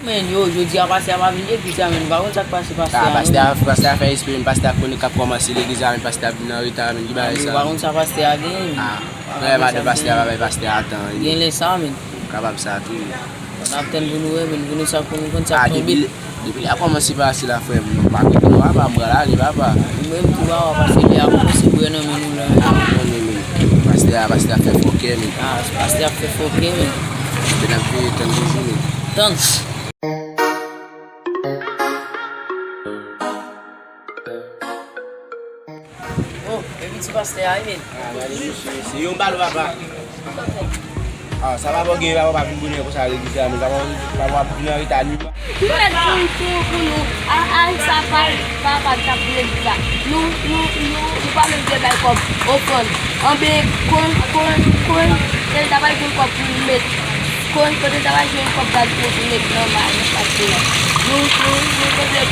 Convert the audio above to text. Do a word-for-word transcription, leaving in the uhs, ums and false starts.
Men yo, jodi a pastè a pa vin legliz la, men nou pa konn sa k pase pastè a, non. Pastè a, pastè a fè espri, men pastè a konnen k ap kòmanse legliz la, men pastè a vin an reta, men ki bagay sa? Yo pa konn sa pastè a genyen, men. Frè, madan pastè a pa bay pastè a tan. Gen lè sa, men. Kapab sa tou. N ap tann pou nou wè, men pou nou sa, pou nou konn sa k tonbe. Depi lè a kòmanse pase la, frè m, nou pa kote nou, papa, m pral ale, papa. Ou menm tou, papa, pase lè a kòmanse bwè nan men nou la. A, ou konnen, men. Pastè a, pastè a fè fòkè, men. A, pastè a fè fòkè, men. N ap veye tann toujou, men. Tann. Oh, epi ti pastè a, men. Ah, gade misye, se yon balo, papa. Ah, sa papa gen, papa pa vin bonè konsa legliz la, men papa, papa vin an reta ni. Ki fè di w pou, pou nou, a, a, sa pa, papa t ap legliz la. Nou, nou, nou, nou pa menm te bay kòb ofrann. Anben, kon, kon, kon, se l ta bay jwenn kòb pou l met. Kon, kote l ta bay jwenn kòb gaz pou l met nan ma, nan pastè a. Nou, nou, nou, kote